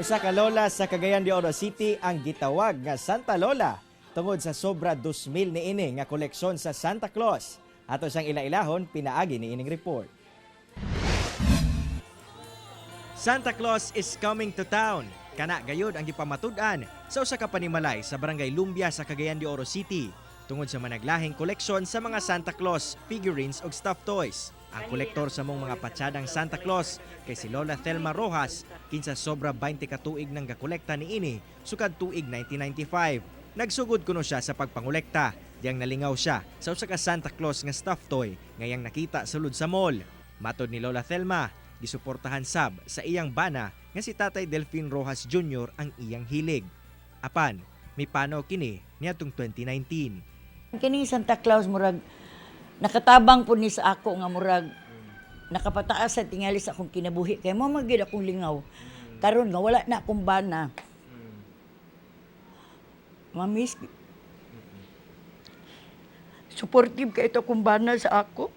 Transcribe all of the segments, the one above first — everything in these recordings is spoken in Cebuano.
Usa ka lola sa Cagayan de Oro City ang gitawag nga Santa Lola tungod sa sobra 2,000 niini nga koleksyon sa Santa Claus. Ato siyang ila-ilahon pinaagi ni ining report. Santa Claus is coming to town. Kana gayod ang gipamatud-an sa usa ka panimalay sa Barangay Lumbia sa Cagayan de Oro City tungod sa managlahing koleksyon sa mga Santa Claus figurines ug stuffed toys. Ang kolektor sa maong mga patsadang Santa Claus kay si Lola Thelma Rojas, kinsa sobra 20 ka tuig nang gakolekta niini sukad tuig 1995. Nagsugod kuno siya sa pagpangolekta diyang nalingaw siya sa usa ka Santa Claus nga stuffed toy nga iyang nakita sulod sa mall. Matod ni Lola Thelma, gisuportahan sab sa iyang bana nga si Tatay Delfin Rojas Jr. ang iyang hilig. Apan, mipanaw kini niadtong 2019. Kining Santa Claus, murag nakatabang po ni sa ako nga murag nakapataas sa tingali sa akong kinabuhi kay mao man gyud akong lingaw. Karon nga wala na akong bana. Mamiss. Supportive kay ito akong bana sa ako.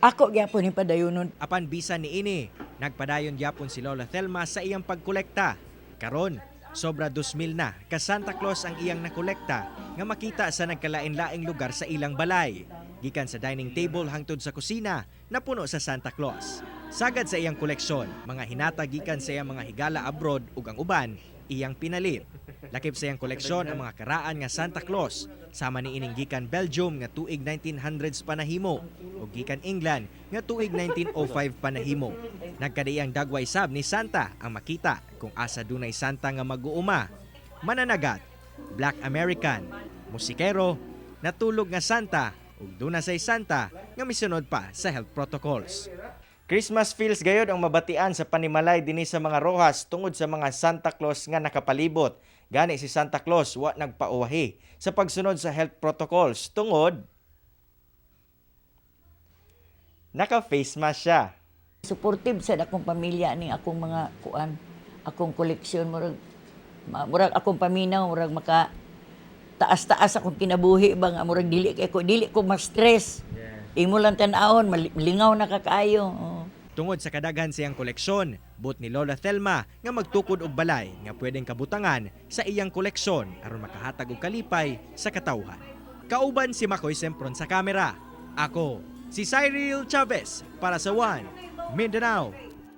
Ako gyapon ni padayonon. Apan bisan niini, nagpadayon gyapon si Lola Thelma sa iyang pagkolekta. Karon, sobra 2,000 na ka Santa Claus ang iyang nakolekta nga makita sa nagkalain-laing lugar sa ilang balay. Gikan sa dining table hangtod sa kusina, napuno sa Santa Claus. Sagad sa iyang koleksyon, mga hinata gikan sa iyang mga higala abroad ug ang uban iyang pinalit. Lakip sa iyang koleksyon ang mga karaan nga Santa Claus, sama ni ining gikan Belgium nga tuig 1900s pa nahimo ug gikan England nga tuig 1905 pa nahimo. Nagkadaiyang dagway sab ni Santa ang makita kung asa dunay Santa nga mag-uuma, mananagat, Black American, musikero, natulog nga Santa ug duna say Santa nga misunod pa sa health protocols. Christmas feels gayod ang mabatian sa panimalay dinhi sa mga Rojas tungod sa mga Santa Claus nga nakapalibot. Gani si Santa Claus wa nagpauwahi sa pagsunod sa health protocols tungod naka-face mask siya. Supportive sa akong pamilya ni akong mga kuan, akong koleksyon. Murag murag akong paminaw, murag maka taas-taas akong kinabuhi ba nga murag dili kay ko dili ko ma-stress. Imo lang tan-awon, lingaw na ka kaayo. Oo. Tungod sa kadaghan siyang koleksyon, buot ni Lola Thelma nga magtukod og balay nga pwedeng kabutangan sa iyang koleksyon aron makahatag og kalipay sa katawhan. Kauban si Makoy Sempron sa kamera. Ako, si Cyril Chavez para sa One Mindanao.